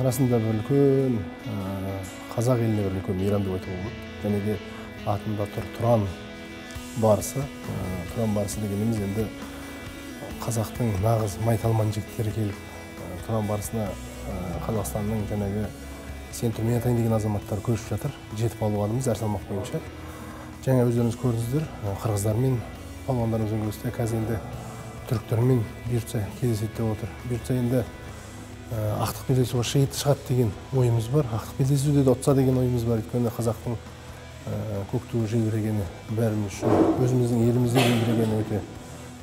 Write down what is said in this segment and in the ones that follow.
расында бір үлкен қазақ еліне бір үлкен мейрам деп айтуға болады. Және де атында тұр Тұран барысы. Тұран барысы дегеніміз енді қазақтың нағыз майталман жігіттері келіп Тұран барысына Қазақстанның жаңағы сен тұр мен атайын деген азаматтар көшіп жатыр. 7 палуанымыз әр салмақ бойынша. Жаңа өздеріңіз көрдіңіздер, қырғыздармен палуандарымызбен күресті. Қазір енді түріктермен бұйыртса кездеседі деп отыр. Бұйыртса енді ақтық белдесуге шығады деген ойымыз бар. Ақтық белдесуде де ұтса деген ойымыз бар. Өйткені қазақтың көк туы желбірегені бәріміз үшін, өзіміздің елімізде желбірегені өте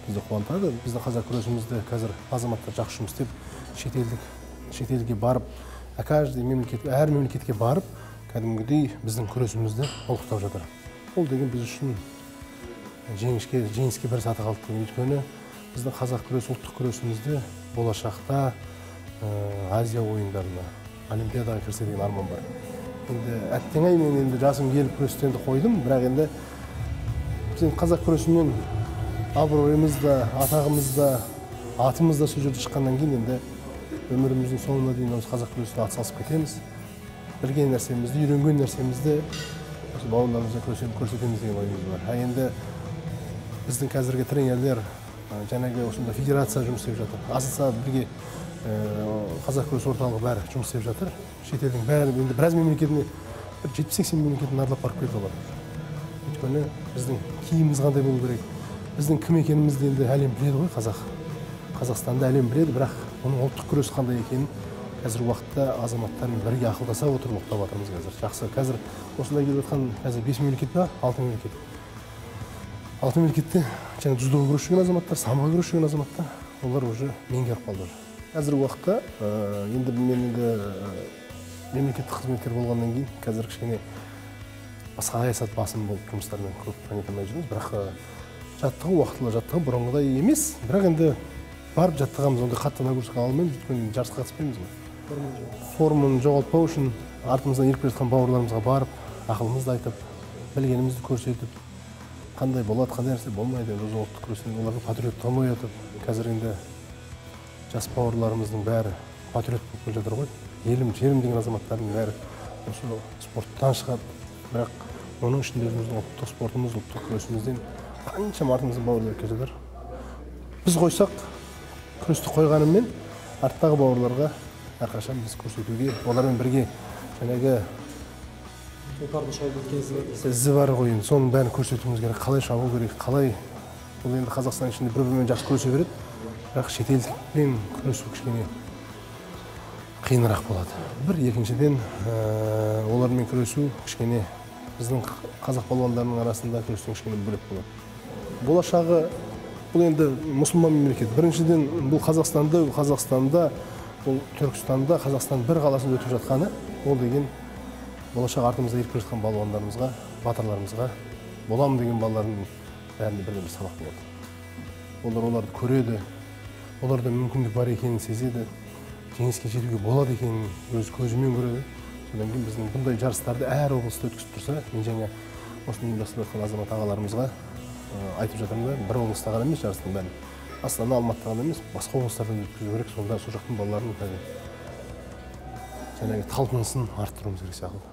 бізді қуантады. Біздің қазақ күресімізді қазір азаматтар жақсы жұмыс істеп, шетелге барып, каждый мемлекет, әр мемлекетке барып, кәдімгідей біздің күресімізді ұлықтап жатыр. Ол деген біз үшін жеңіске бір саты қалды деген. Өйткені біздің қазақ күресі, ұлттық күресімізді болашақта Азия ойындарына, Олимпиадаға кірсе деген арман бар. Енді әттең-ай, мен енді жасым келіп күресті енді қойдым, бірақ енді біз енді қазақ күресінен абыройымыз да, атағымыз да, атымыз да сол жерде шыққаннан кейін енді өміріміздің соңына дейін осы қазақ күресіне атсалысып кетеміз. Білген нәрсемізді, үйренген нәрсемізді осы бауырларымызға көрсетеміз деген ойымыз бар. А енді біздің қазіргі тренерлер, жаңағы осында федерация жұмыс істеп жатыр. Ассоциация бірге қазақ күресі орталығы бәрі жұмыс істеп жатыр. Шетелдің бәрі, енді біраз мемлекетіне, бір 70-80 мемлекетін аралап барып келді олар. Өйткені біздің киіміміз қандай болу керек, біздің кім екенімізді енді әлем біледі ғой, қазақ. Қазақстанды әлем біледі, бірақ оның ұлттық күресі қандай екенін қазіргі уақытта азаматтармен бірге ақылдаса отырып ұлықтап жатырмыз қазір. Жақсы, қазір осында келіп жатқан қазір 5 мемлекет па, 6 мемлекет. 6 мемлекетте жаңа дзюдоға күресіп жүрген азаматтар, самбоға күресіп жүрген азаматтар, олар уже меңгеріп қалды. Қазіргі уақытта енді мен енді мемлекеттік қызметкер болғаннан кейін қазір кішкене басқа саясат басым болып жұмыстармен көп нете алмай жүрміз. Бірақ жаттығу уақытылы жаттығу бұрынғыдай емес, бірақ енді барып жаттығамыз, ондай қатты нагрузка ала алмаймыз, өйткені жарысқа қатыспаймыз ғой. Форманы жоғалтпау үшін артымыздан еріп келе жатқан бауырларымызға барып, ақылымызды айтып, білгенімізді көрсетіп, қандай болады, қандай нәрсе болмайды, енді осы ұлттық күрестен оларға патриоттығын оятып, қазір енді жас бауырларымыздың бәрі патриот болып келе жатыр ғой. Елім, жерім деген азаматтардың бәрі осы спорттан шығады. Бірақ оның ішінде өзіміздің ұлттық спортымыз, ұлттық күресімізден қаншама артымыздан бауырлар келе жатыр. Біз қойсақ, күресті қойғанымен арттағы бауырларға әрқашан біз көрсетуге, олармен бірге жаңағы тұлпарды шауып өткен ізі бар дейсіз. Ізі бар ғой енді, соның бәрін көрсетуіміз керек, қалай шабу керек, қалай. Бұл енді Қазақстан ішінде бір-бірімен жақсы күресе береді, бірақ шетелдікпен күресу кішкене қиынырақ болады. Бір, екіншіден, олармен күресу кішкене біздің қазақ балуандарының арасында күрестен кішкене бөлек болады. Болашағы бұл енді мұсылман мемлекет. Біріншіден, бұл Қазақстанда, бұл Түркістанда, Қазақстан бір қаласында өтіп жатқаны, ол деген болашақ артымызда еріп келе жатқан балуандарымызға, батырларымызға, боламын деген балалардың бәріне бірден бір сабақ болады. Олар оларды көреді, оларда мүмкіндік бар екенін сезеді, жеңіске жетуге болады екенін өз көзімен көреді. Содан кейін біздің бұндай жарыстарды әр облыста өткізіп тұрса, мен жаңа осыны ұйымдастырып жатқан азамат ағаларымызға айтып жатырмын да, бір облыста ғана емес жарыстың бәрін. Астана, Алматыда ғана емес, басқа облыстардан өткізу керек, сонда сол жақтың балаларының жаңағы талпынысын арттыруымыз керек сияқты.